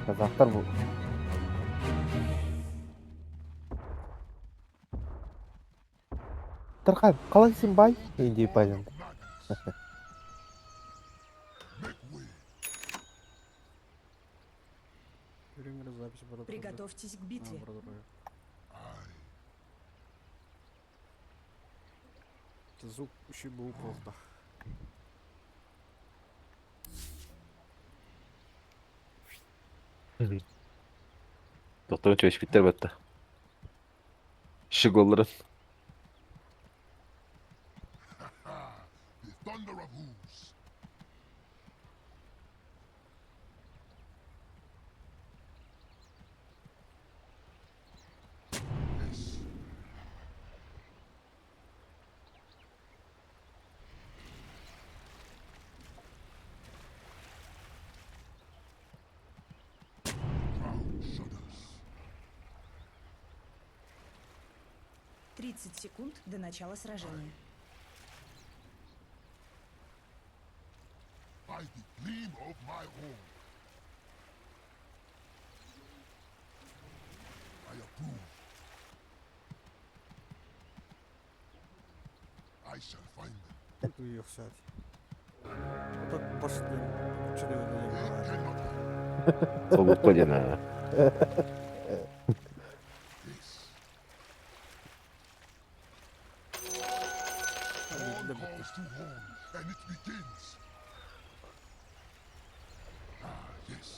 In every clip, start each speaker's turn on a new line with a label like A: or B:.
A: Казахтар бу. Тархан, қалайсың бай? Иди пойдем.
B: Приготовьтесь к битве.
C: Звук еще был плохо.
D: Doktorun çeşitler batta. Şigolların.
E: The thunder of hooves. Yes. Crowd shudders.
B: 30 секунд до начала сражения.
E: By the gleam of my horn. I approve. I shall find them.
C: Уехать. Вот так пошли.
E: They cannot hide.
D: Солукка диэн аа.
E: Yes. Horn calls to horn, and it begins. Ah, yes.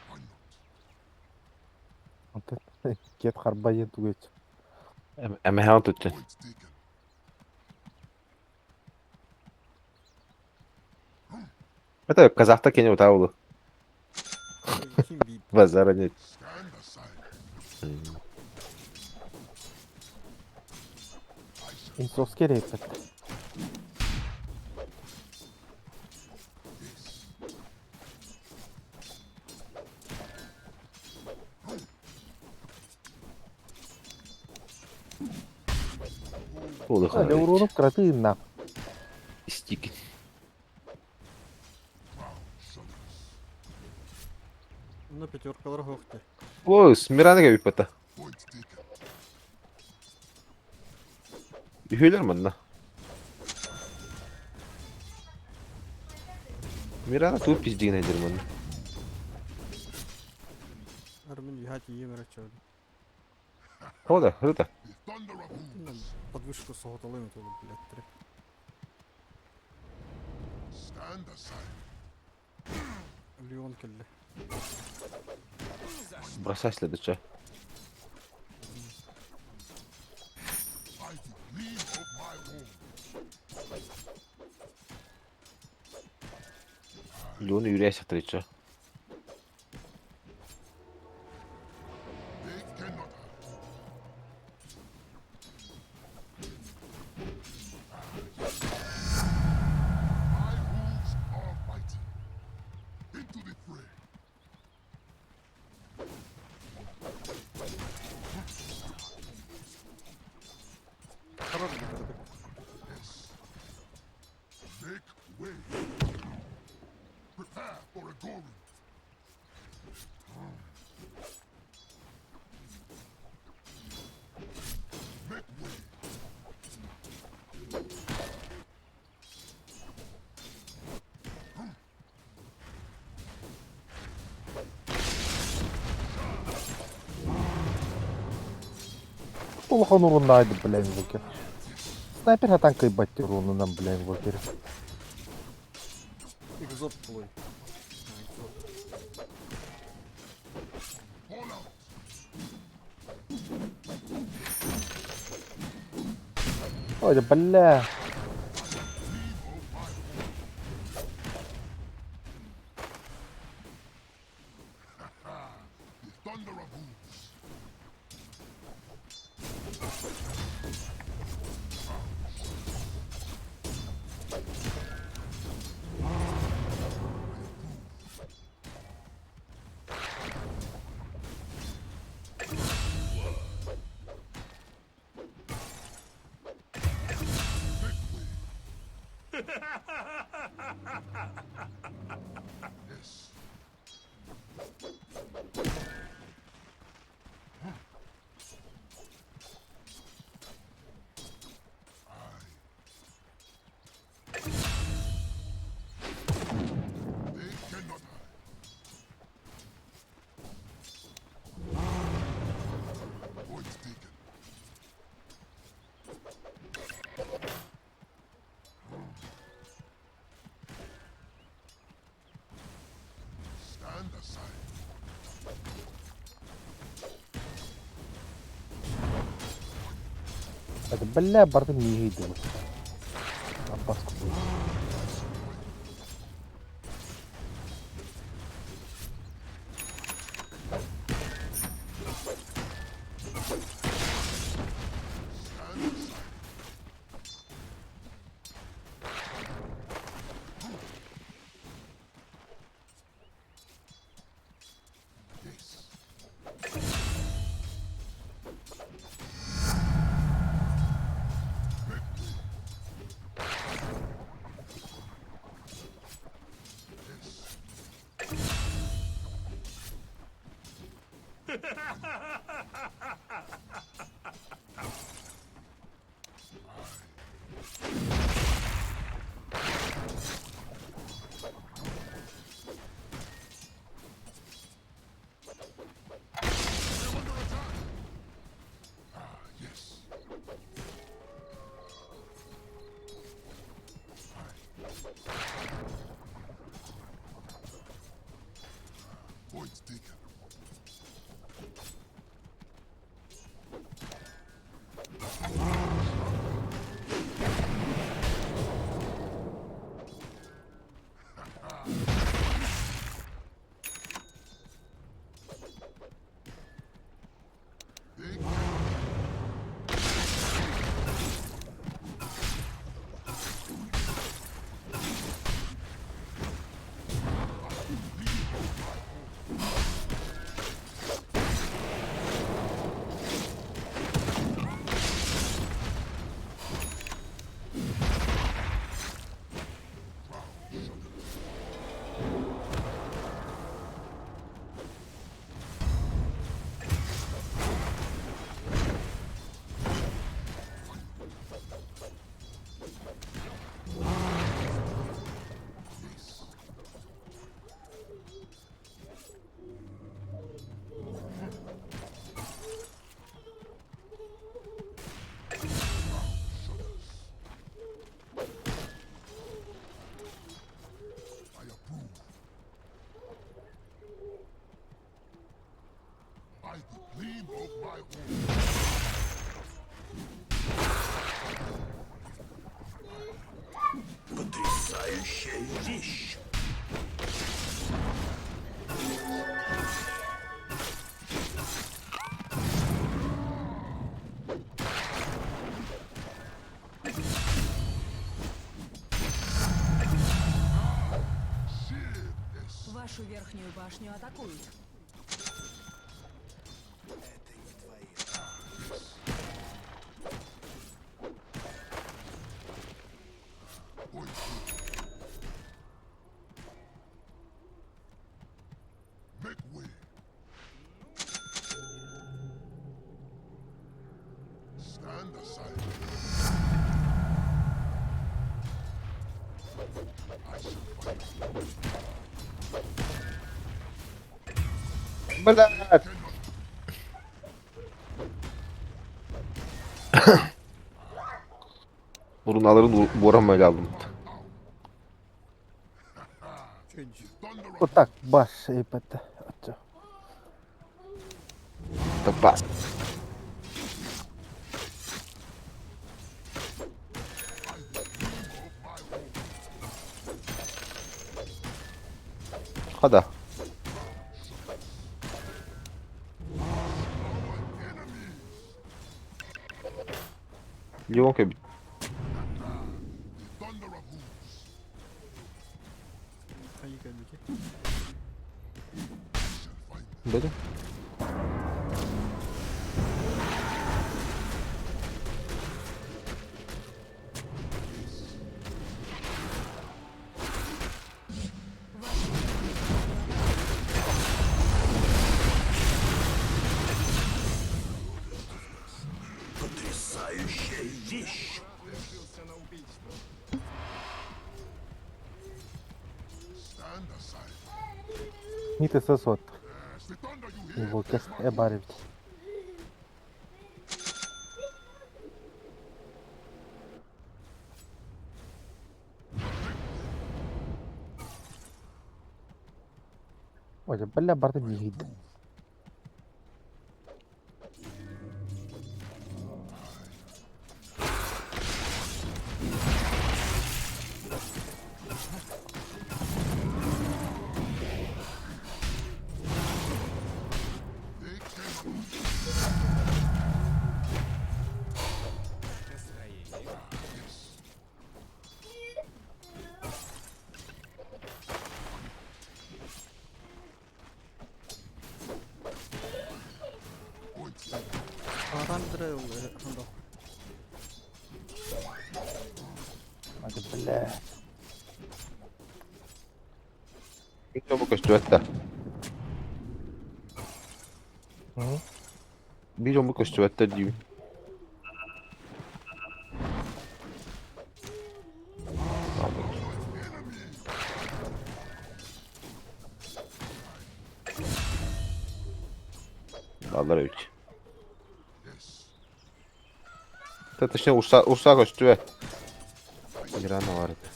E: Why not?
A: Онтон кет харбайын тугет.
D: Эмэһэҕин туттун.
E: Point taken.
D: Это казахта кини утаулу. Базара нет.
E: Stand aside. I shall
A: Инсос керек.
E: Yes.
D: Улахан.
A: Әле урунуп кратыынна.
D: Истикин.
E: Crowd shudders.
C: На пятеркалар хохте.
D: Ой, Смирана кэбиппата.
E: Point taken.
D: Үһүөлэр манна. Мирана туут пиздигин эдер манна.
C: Армин юхати емер чөд.
D: Хода, хыта.
E: The thunder of hooves.
C: Подвышку соғыталым это, блядь, три.
E: Stand aside.
C: Леон келли.
D: Бросай следующее.
E: By the gleam of my horn.
D: Леон юрия сатрича.
E: They cannot hide. Ah, yes. My hooves are mighty. Into the fray.
C: Харар бүтэрдэг.
E: Yes. Make way. Prepare for a goring. Make way.
A: Улахан уруннаайды, бля, инвокер. Снайпер хатан кыйбатты урунунан, бля, инвокер.
C: Экзот плой. Экзот.
E: Fall out.
A: Ой, бля.
E: The thunder of hooves. Make way. Yes. They cannot hide. Point taken. Stand aside.
A: Это бля, бардым не иду. Опаску будет.
E: Stand aside. Yes. Make way. Yes. I'm under attack. Ah, yes. Aye. Point taken. They cannot Yes. Shudders. I approve. By the gleam of my horn.
F: Потрясающая вещь!
E: Yes.
B: Вашу верхнюю башню атакуют.
F: Это не твои.
E: Point taken. Make way. Stand aside. I shall fight.
D: Блядь! Burun Boran aldım.
C: Чуйдж.
E: Thunder of
A: Вот так, баш, ебать. Отчё.
D: Tapas. Hadi. Леонка
E: thunder of hooves.
C: Хайы кэлбити.
E: I shall find them.
D: Дядя.
A: Нитеса суот. Инвокер э баар эбит. Ой, бля, барда миһийдэ.
C: Арандра ханда.
A: Ай, бля.
D: Биир дьон көстүбэт да.
A: М?
D: Биир дьон көстүбэттэр диибин. Бааллар эбит. Точнее, урса көстүбэт. Ирана бар этэ.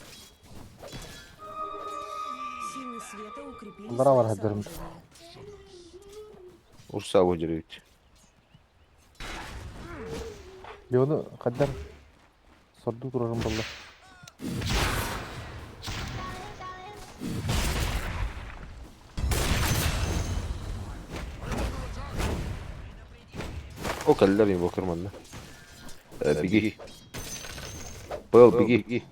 B: Силы света укрепили
A: Аллара бар
B: свои
A: хадырым.
B: сооружения.
D: Урса бу эбит.
A: Леону хаддар сорду турарым болла.
D: О, кэллэр инвокер манна. Беги. Был, беги.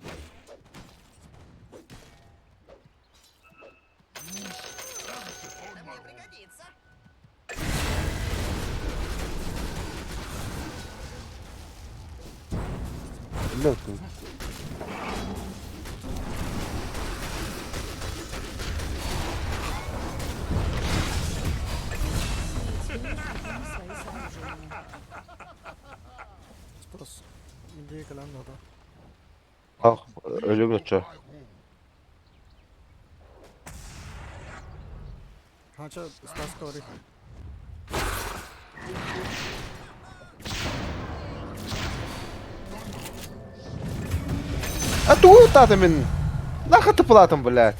A: Бля, ты.
B: Силы тьмы укрепили свои сооружения.
C: Спрос. Иди кэлэн да.
D: Ах, өлүм очо.
C: Хача стас тори.
D: А тугу таата мин? Нахуй тыпылатым, блядь.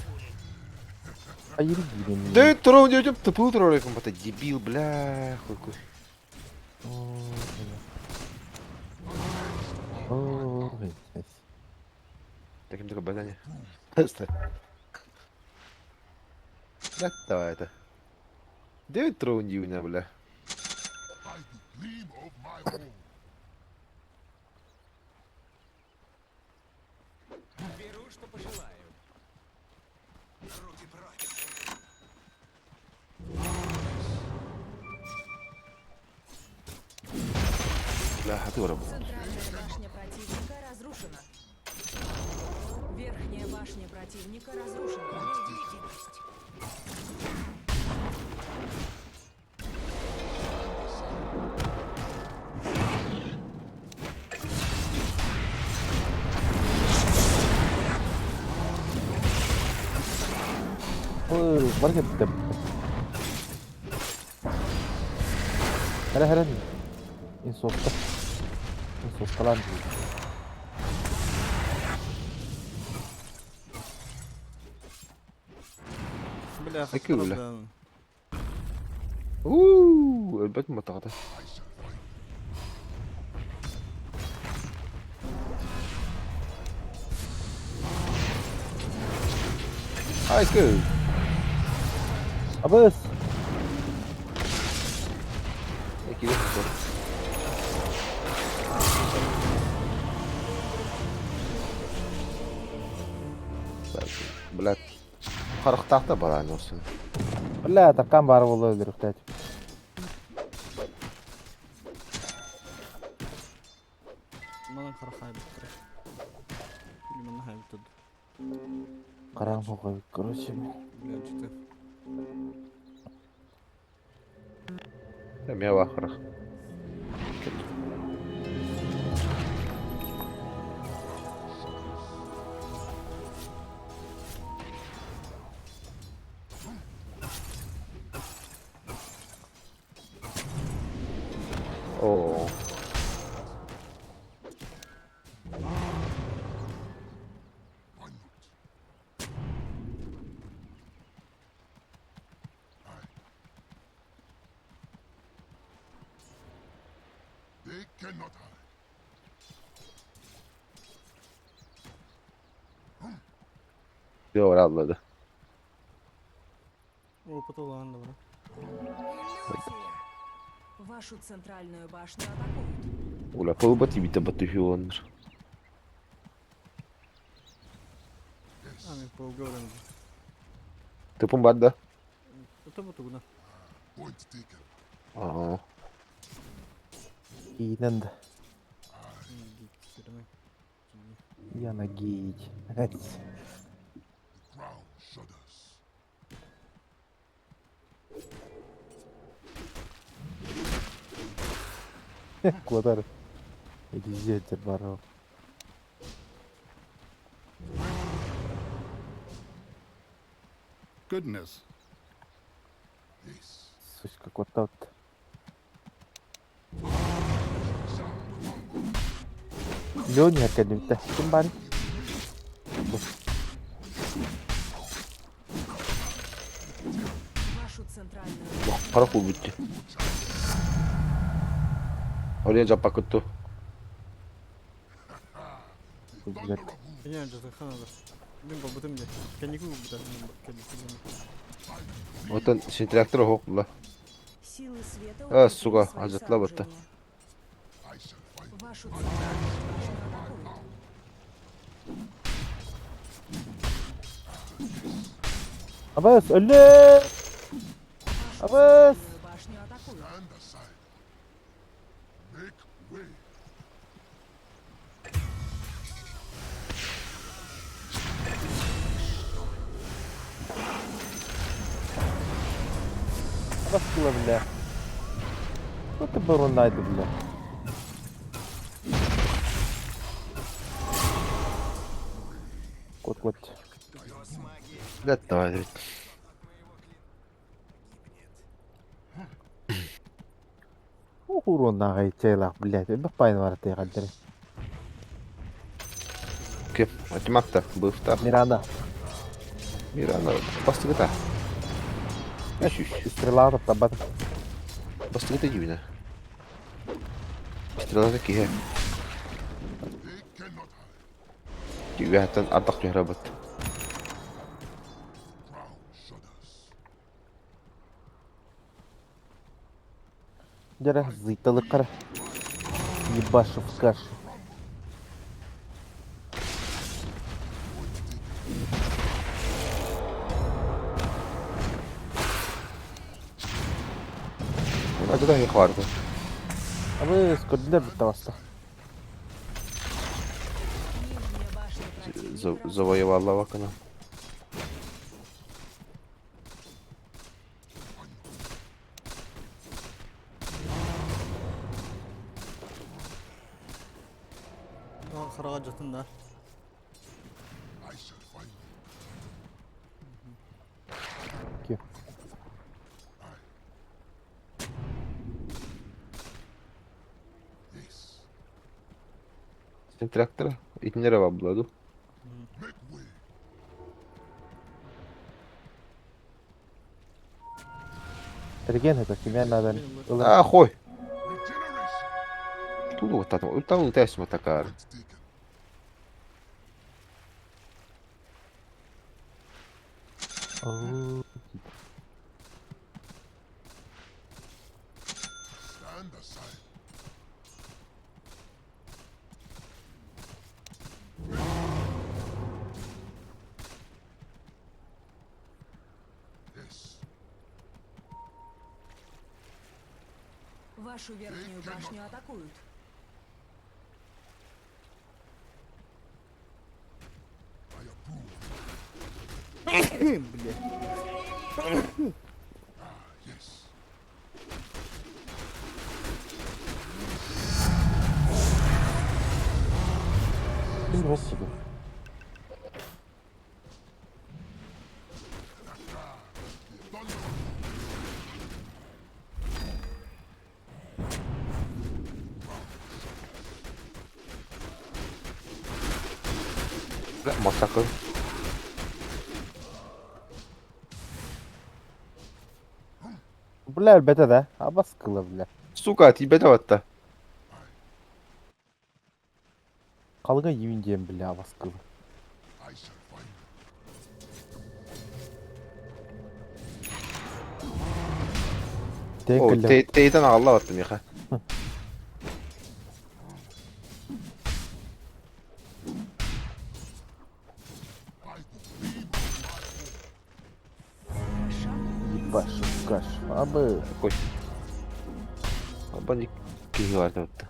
A: А еригирим.
D: Да туру дедим, тыпыл туру бата дебил, бля, хуй хуй.
A: Ой,
D: Таким такой бадание. Да, давай это. Девять трун бля.
E: By the gleam of my own.
G: Беру, что пожелаю.
F: Руки прочь.
D: Бля, а ты вора
B: Центральная башня противника разрушена. Верхняя башня противника разрушена. Невидимость.
A: Ой, бар кеттим. Хара хара. Инсотта. Инсотталан.
C: Бля,
D: Какой, бля? Ууу, өлбөт матаҕата. Ай, кы.
A: Абыс.
D: Эки Блядь. Харахтаахта бараан olsun.
A: Бля, таккан баар буолла өлөрүхтээт.
C: Манан хара хайбыттар. Или манна хайбыттар.
A: Караң хоқой, короче.
C: Бля, что-то.
D: Эмиэ баар харах. О.
E: Why not? Aye. They cannot hide.
D: Doğru atladı.
C: Опыт улахан да бара.
B: Иллюзия! Вашу центральную башню атакуют.
D: Ула колба тебе батыхионнар.
C: Ами полгорен.
D: Тупым бар да.
C: Это вот угна.
E: Point taken.
D: Аа.
A: Иинэн да.
C: Гик
A: Яна геич.
E: The ground shudders.
A: Куотар. Илизиэтер баро.
F: Goodness.
E: Yes.
A: Сучка куоттаут. Лёня кэлимтэ. Ким баар?
B: Вашу центральную
D: Қара қол бітті. Oraya жаппа күтті.
A: Блядь.
C: Я же ханада. Мен болбутум де. Кеннику бутар мен кеннику.
D: Отан синтрактор хоқ бұла.
B: Силы света
D: А,
B: укрепили
D: сука,
B: свои
D: ажатла бытты.
B: сооружения.
E: I shall find
B: Вашу центральную башню атакуют.
A: Абас, өллө!
B: Вашу
A: Абас!
B: центральную башню атакуют.
E: Stand aside. Make way.
A: Абас кыла, бля. Что ты барон найду, бля? Кот, кот.
D: Блядь, давай, блядь.
A: Урон нагай чайлах, блядь. Эбэ пайн бар ты гаддер.
D: Кеп, атимакта, быфта.
A: Мирана.
D: Мирана, бастыгыта. Үш.
A: Стрела табат.
D: Бастыгыта дибина. Стрела киһе.
E: They cannot hide.
D: Түйәттен ардақ түһәрәбіт.
E: Ground shudders.
A: Дәрә зыйтылы кара. Ебашу в кашу.
D: Ажыда хи барды.
A: Абы скордилер битте баста.
B: Нижняя башня противника
D: Завоевала вакана.
C: Харага жатын да.
E: I shall find you.
A: Ки.
E: Aye. Yes.
D: Сен трактора итнере бабладу.
E: Make way.
A: Эрген это кимя надан.
D: А, хой.
E: Regeneration.
D: Тулу татым. Ультан тәсмә такар.
E: Point taken. Stand aside. Yes.
B: Вашу верхнюю башню атакуют.
E: I approve.
C: Бля.
E: Yes.
A: Ким Господи.
E: Thunder.
D: Бля, массакр.
A: Бля, өлбөтө да. Абас кыла, бля.
D: Сука, тиийбэтэ батта.
A: Халыга июнь диэн, бля, абас кыла.
E: I shall find
A: Тэн
D: О,
A: кэллэ.
D: тейтен аҕалла батта миэхэ.
A: Ебашу, каш. Абы.
D: Такой. Абаник киһи барда батта.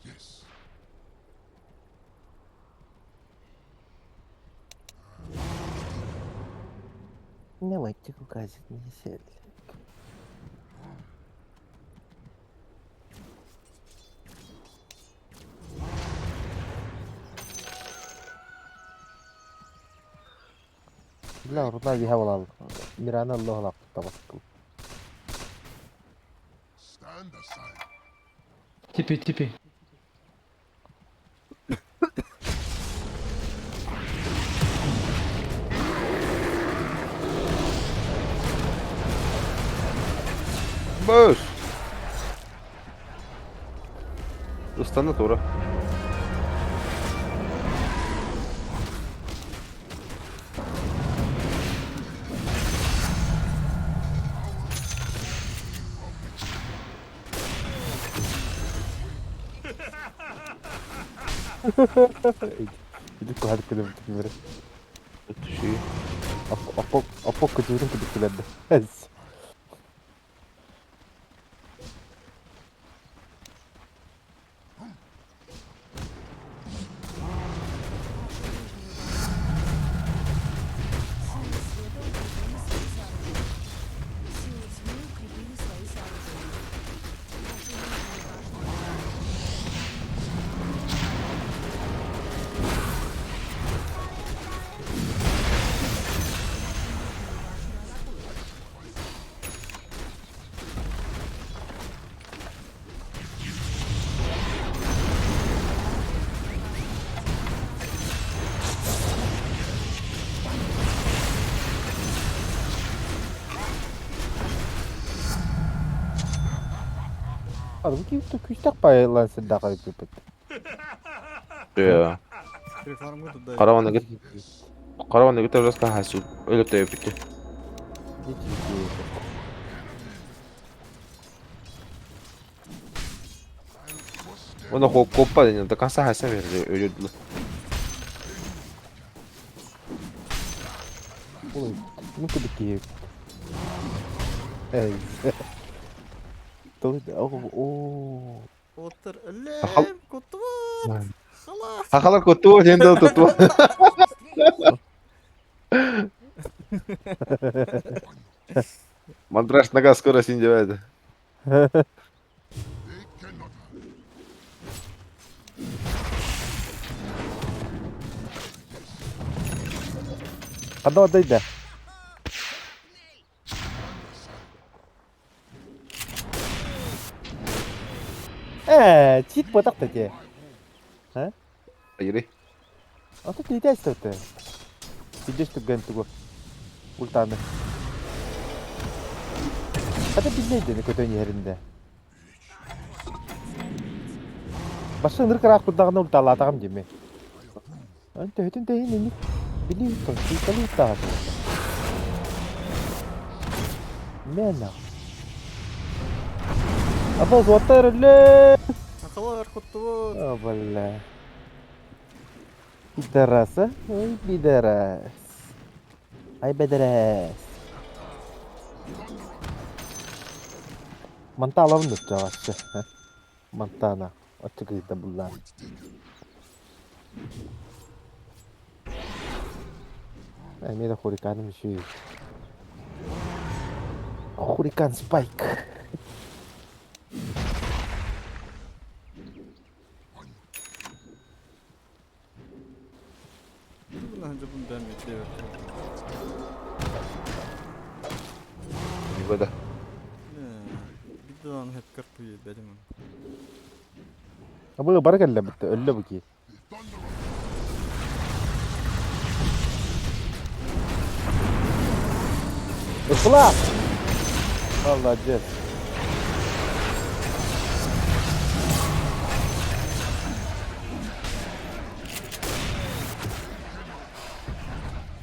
E: Yes.
A: Давайте указать не сели. Бля, рудна виха болал. Мирана Аллах табаскыл.
E: Stand aside.
H: Типи, типи.
D: Бөс! Ыстана тура.
A: Иди кухар көлөм түбүрэ.
D: Түшүй.
A: Аппок аппок көтүрүн күдүк күлэрдэ. Эс.
B: Силы света укрепили свои сооружения. Силы тьмы укрепили свои сооружения. Вашу нижнюю башню
A: Adam ki күстәк байлан сен дагы көпөт.
D: Иә.
C: Перефармы туда.
D: Караваны кет. Караваны кет жаска хасу. Өлөп тәйіп бітті. Оны коппа ден, до конца хаса берді, өлөдүлі.
A: Ой, ну күдүк киһи. Эс. Той о о.
C: Оттыр
D: Ахал-
C: өлем, кутуот. Хала.
D: Хахалар көттү, сен де туту. Мандраж нога скоро син деп
E: They cannot hide.
A: Хада дайда. Э, чит ботак та те.
D: Ири.
A: Ата тейдәс төтө. Тейдәс түгән түгө. Ультаны. Ата билмейді көтөн yerinde. Башын ыркыраак курдагына ульталаатагам деме. Анта хөтүн тэйин эник били уттан сыйталы уттаат. Мена. Апа зуаттар эле.
C: Хахалар кутуот.
A: О, бля. Пидорас, а? Ой, пидорас. Ай, бедрес. Манталавын өтчө Монтана. Оччугайда буллаан.
E: Point taken.
A: Эмиэ хуриканым үшүй. Хурикан спайк.
C: Bunu önce bunu ben mi?
D: Да.
C: Биир даҕаны сөпкө биэрбэтим ону.
A: Абы бары кэллэ битте өллө бу кии. Ыкла! Молодец.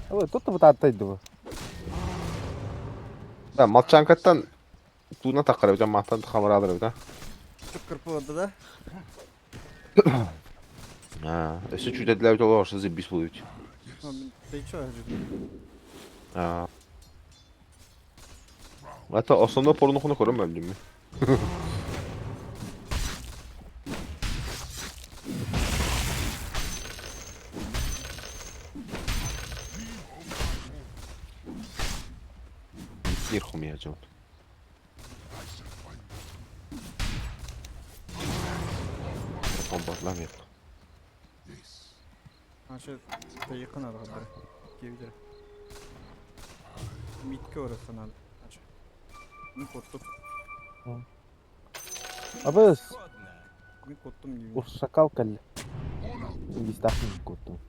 A: Абы тут бытааттайды бу.
D: Да, молчанкаттан тууна таххар эбит, мантан хамараалар эбит, а.
C: Чөп кырпы да?
D: А, өссө чүүтэдилээбит олоҕор заебись буолуйт.
C: Ты чё?
D: А. Это основной порнухуну көрөн өлдүм мен. Биир хумия дьон. Бомбардламайық.
C: Значит, тайыққа надо бір. Кевдер. Митке орыққа надо. Значит. Мен коттум.
A: Абы
C: Мен коттум деймін.
A: Уршакал кэллэ. Листахын куттум.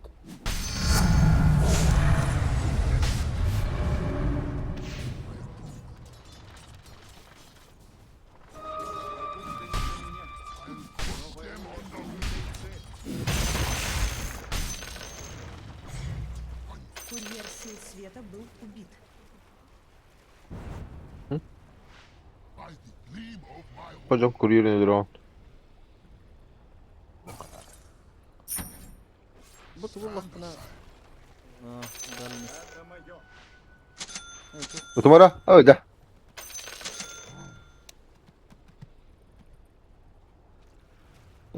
B: Курьер сил света был убит.
D: Hocam курьерine дрон.
C: Бу тугуллахпына. Дальность.
D: Утумара? Ой, да.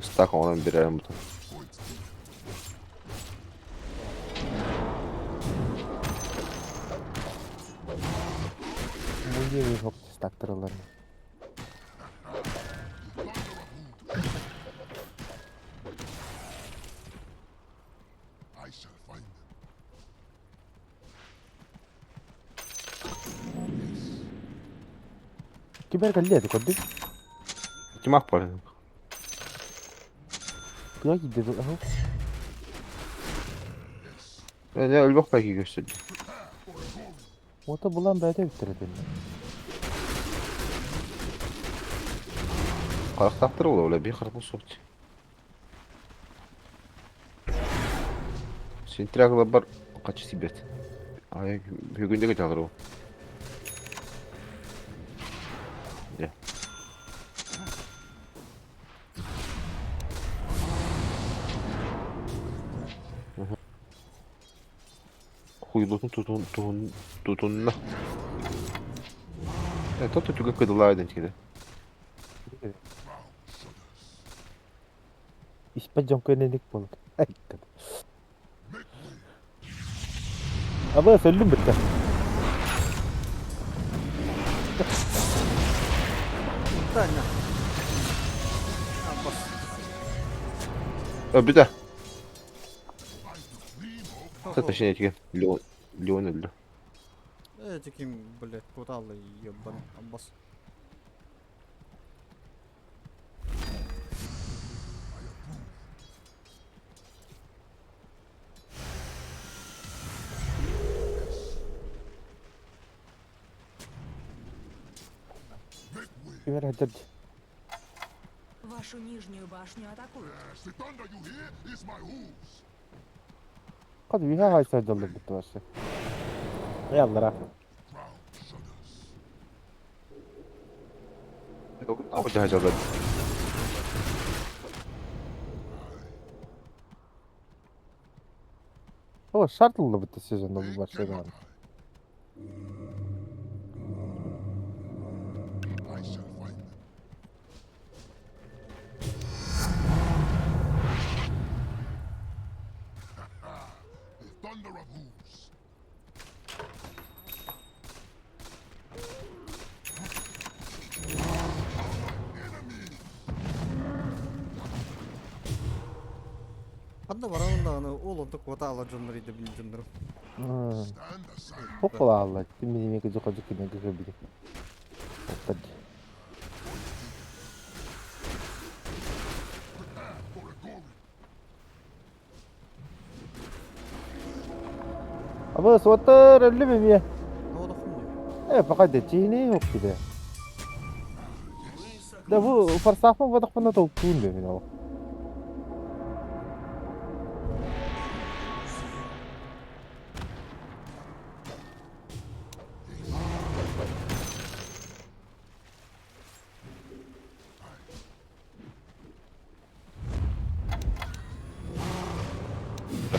D: Стак онан берерим бутун.
A: Муйе хоп стактырылар.
E: I shall find them.
A: Кибер кэллэ эти көрдүк.
D: Ким ах бар?
A: Кыа киирдэ аһы.
D: Не өлбөх бәки көстүр.
A: Ота булан бәйте биттер этин.
D: Карактаптыр ол ола бир карак сук. Сентрагла бар качы сибет. Ай, бүгүндө жалыр ол. Я. Хуйлутун тутун тутун тутунна. Э, тот түгө кыдылайдын тиде.
A: Испе жонкөнелик болду. Абы сөллүм битте.
C: Таня. Абас.
D: Э, бүта. Точнее, тиге. Леон, Леон өлдү.
C: Э, теким, блядь, куталы ебаный. Абас.
A: Кибер хадыр.
B: Вашу нижнюю башню атакуют.
E: Yes, the thunder you hear is my hooves.
A: Кад виха хайса жалды битте башы. Яллара.
E: Ground shudders.
D: Абы жалды.
A: О, шартылды битте сезонда бу
E: They
A: башы
E: cannot hide. I shall find them. The thunder of hooves. Enemies!
C: Ханна барабын ол онто квотала дьоннор иде бин дьоннорум.
E: Stand aside.
A: Хоппала алла. Тимми неме жока жуки неге көбү. Оттон дии. Абы суоттар өллүм эмиэ. Э, пока дечиини уккиде. Да бу форсафмын бодохпуна толкуун бе мин ол.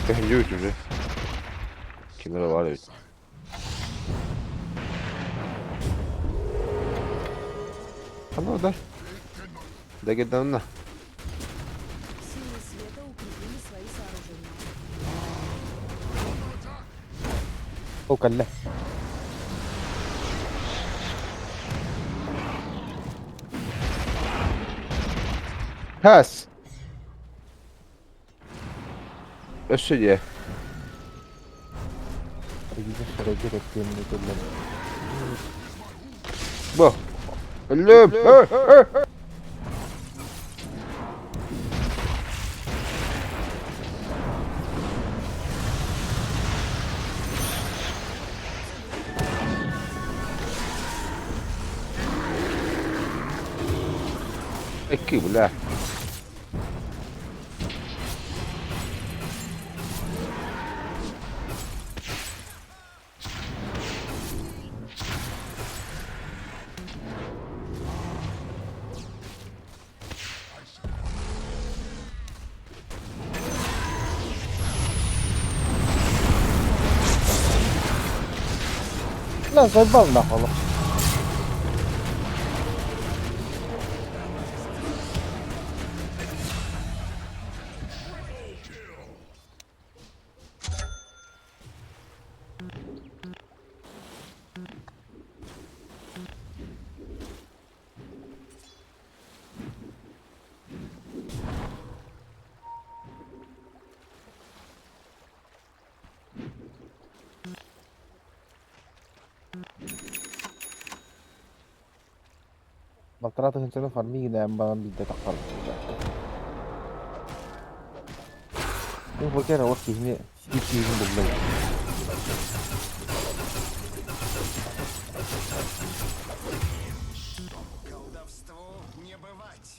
D: Көһүннүбүт уже. Кинилэр баар эбит. Ханна да? Дагеданна.
B: Силы света укрепили свои сооружения.
A: Ол кэллэ.
D: Пас! Өссө дьиэ. Бу. Өллүм! Икки, бля.
A: Lan заебал нахуй. Балтараа тыһыынчаны фармигинээн баран биирдэ тахсар. Мин бу кэрэ олох киһини биир киһини буллум.
G: Колдовству не бывать.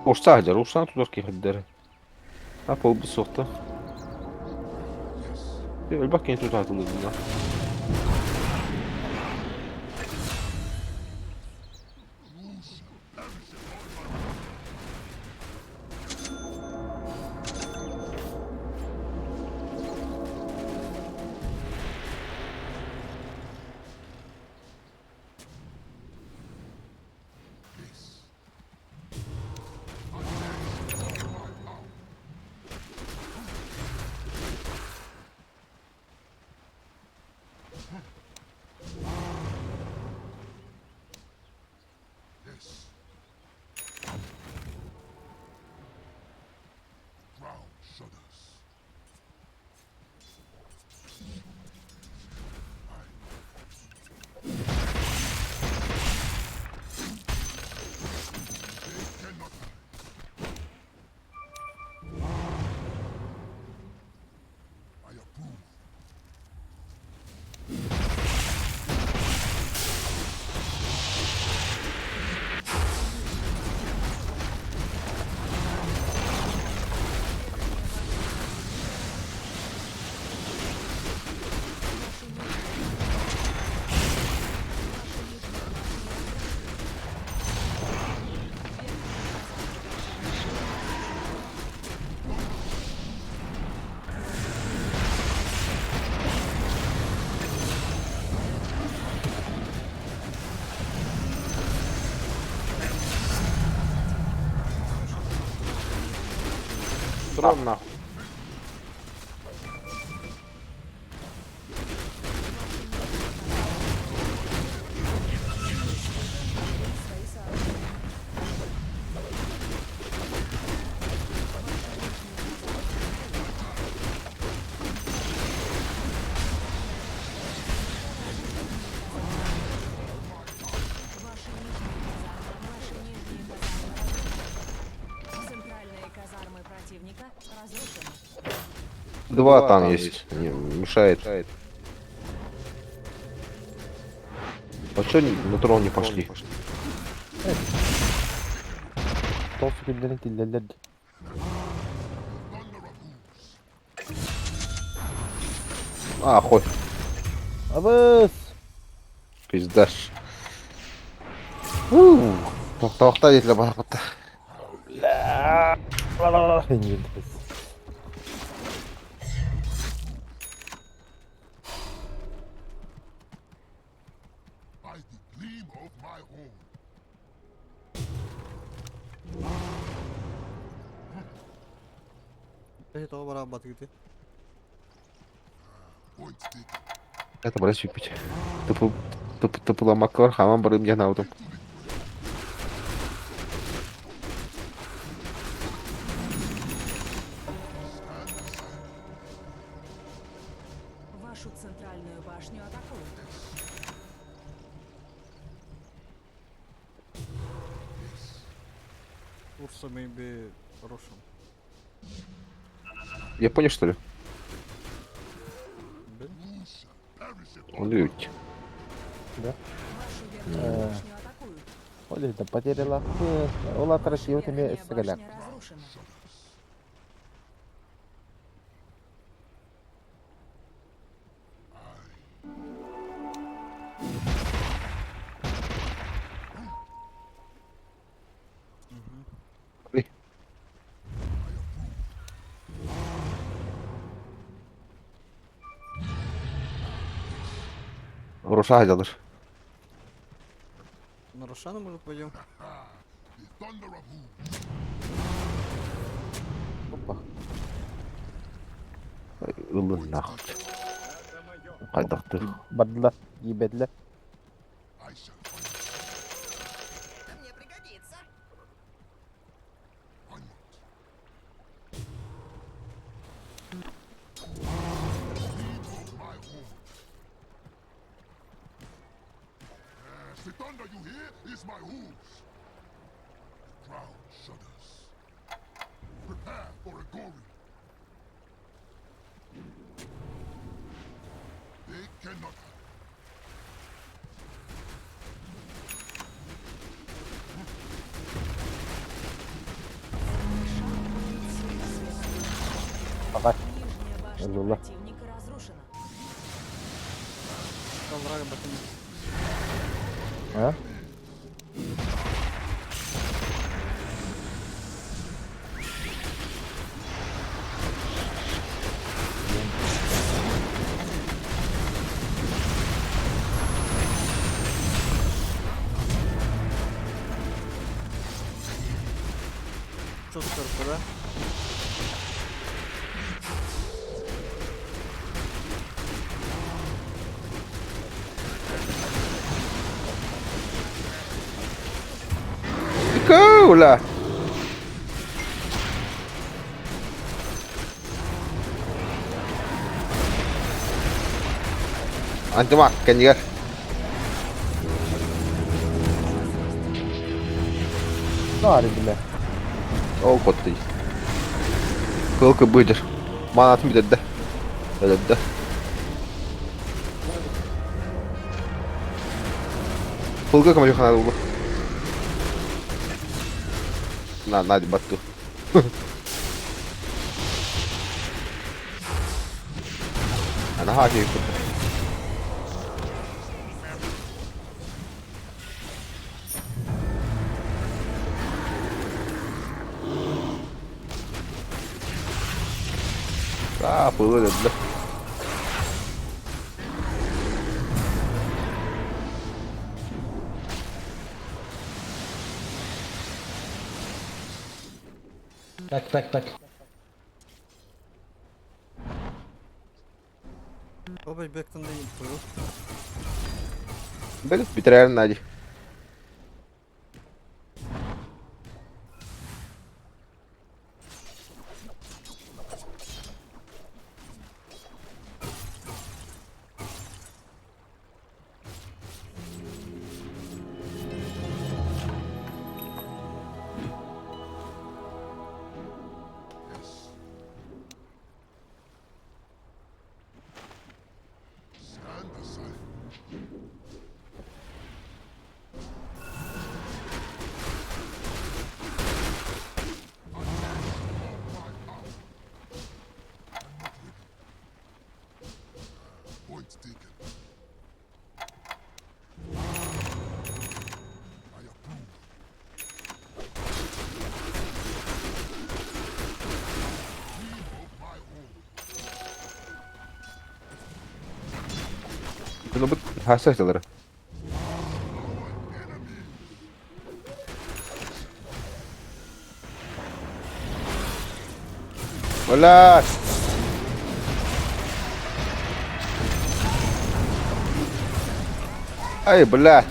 D: Урса сылдьар, урсаны тутар киһи эрэ. Ап ол суохта. Элбэх киһи тутаатылыгына.
E: Ground shudders. They cannot hide. I approve.
D: Трон нахуй.
B: Свои сооружения. Ваши нижние казармы, ваши нижние казармы разрушены. Центральные казармы противника разрушены.
D: Два там есть. Не, мешает. А чё на трон не пошли?
A: Толсу күннэрин тиллэллэр дии.
E: Thunder of hooves.
D: А, хоть.
A: Абыс!
D: Пиздаш. Тоқтауқта дейді барақытта.
A: Инженерс.
E: By the gleam of my horn.
C: Эти того барабатыгыты.
E: Point taken.
D: Это брать выпить. Тупы макар, хамам барым я наутом.
B: Вашу центральную башню атакуют.
C: Урса maybe Russian.
D: Я понял, что ли?
C: Блин.
D: Он любит.
B: Вашу верхнюю башню атакуют.
A: Ол да потеряла. Ол атара
B: Ваша
A: сиот эме
B: верхняя
A: эссегэлэк.
B: башня разрушена.
D: Руша айдалыр.
C: На Рошана, может, пойдем?
E: The thunder of hooves.
A: Опа.
D: Ылын нахуй. Қайдақты.
A: Бардылар, ебедилер.
E: I shall find
G: Это мне пригодится.
E: Onward. Gleam of my horn. Yes, the thunder you hear is my hooves. The ground shudders. Prepare for a gory. They cannot hide.
A: Ага.
B: Нижняя башня
A: Лула.
B: противника разрушена.
C: Там врага бакини.
A: А?
C: Что сверху, да?
D: Коула! Антимак, кенигер.
A: Нари биле.
D: Ол котты. Кылкы быдыр. Манатын бідерді. Бідерді. Кылкы кама жохана болу. На, на, батту. Ана хаки. А, пылы деді.
H: Back, back, back.
C: Обай бэктэн да понял.
D: Бэл бүтэрээр Надя.
E: Stand aside. Point taken. I approve. Revoke my own.
D: Bunu bu hassas alır. Hola. Ай, бля.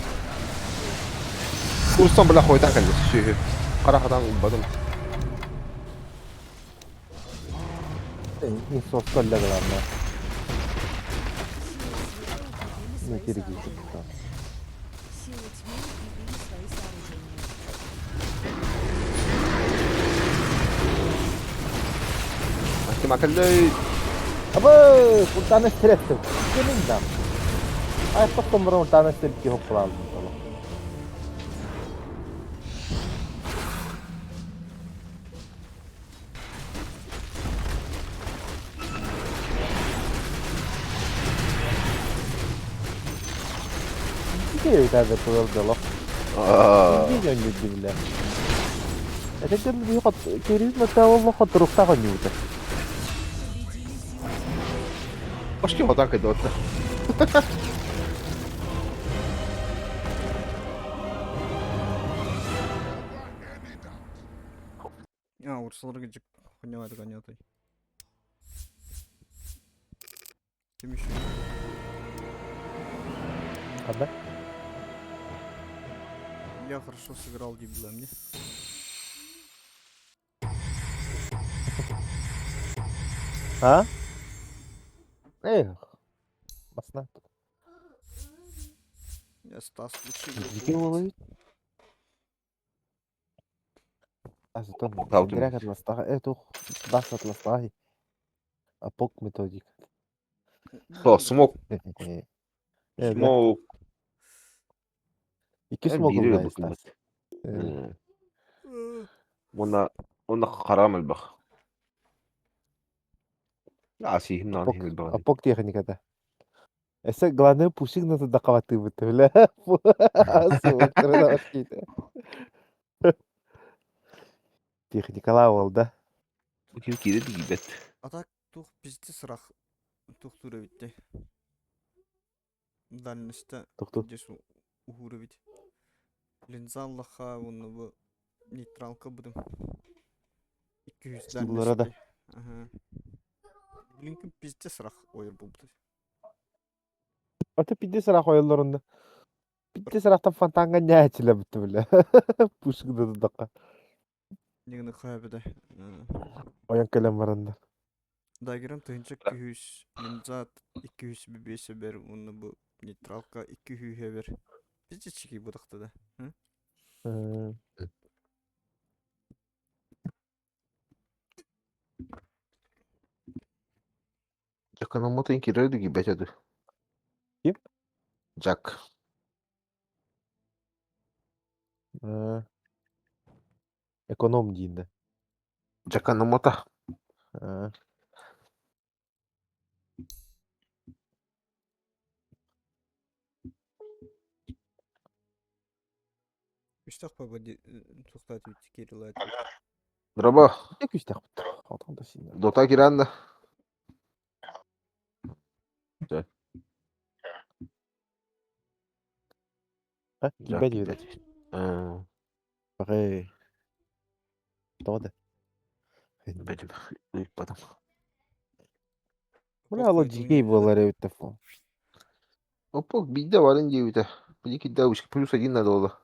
D: Курстан бля хойдан кэллэ. Сүһү. Харахатан ылбатым.
A: Инсоска ләгәләрне. Ну, киргизде.
B: Силы тьмы укрепили свои сооружения.
D: Ким акыллы.
A: Абы, куртаны стреттим. Кемин дам. Ай, тоқтон бұрын уртаны стрелки хоп кылалым. Кие өтәді тылыр Видео нүдүлэ. Это би хот керис мата олло хот рухта гонюта.
B: Победили силы тьмы.
D: Башки хойдан кэллэ отта.
E: Any doubt.
C: А, урсаларга жик хуйнялады гонятой. Ким еще?
A: Када?
C: Я хорошо сыграл дебила мне.
A: А? Эх. Басна.
C: Я Стас лучше
A: Дики болой. Азытон.
D: Таутым.
A: Грек атластага, э тух бас атластага. Апок методик.
D: Со, смок.
A: Э,
D: Смок.
A: Икки смок
D: Бири
A: ылбай Стас.
D: Уна уна харам элбэх. Асихим нан
A: Апок
D: хилбэх.
A: апок техниката. Эсе главное пушик на туда каваты бля. Техникала ол да.
D: Ким кире дигибет.
C: А так тух пизде сырах тух тура битти. Дальностьта
A: Тухту.
C: здесь ухура бит. Линзаллаха уонна бу нейтралка будем. 200
A: Булара да.
C: дальности. Ага. Блинкин пизде сырах ойыр болду.
A: Ата пидде сырах ойоллорунда. Пидде сырахтан фонтанга нячиле битти бля. Пушик да дакка.
C: Нигини хайбеде.
A: Оян келем баранда.
C: Дагерым тыгынча 200, линза 205 бер, уонна бу нейтралка 200 бер. Пизде чики будакта да.
D: Жакка кире дигибет эди.
A: Ким?
D: Жак.
A: Эконом дейинде.
D: Жакка намота.
C: Үстак па тухтат бит Кирилл.
D: Драба.
A: Эки үстак бит. Алтан да син.
D: Дота киранда.
A: Ха,
D: Жак
A: кибе диде. Багы. Тода.
D: Бетим. Уйпатым.
A: Бля, ол дьиикэй буолар эбит да
D: Опа, биирдэ барын диэбитэ. Били кидда плюс один надо было.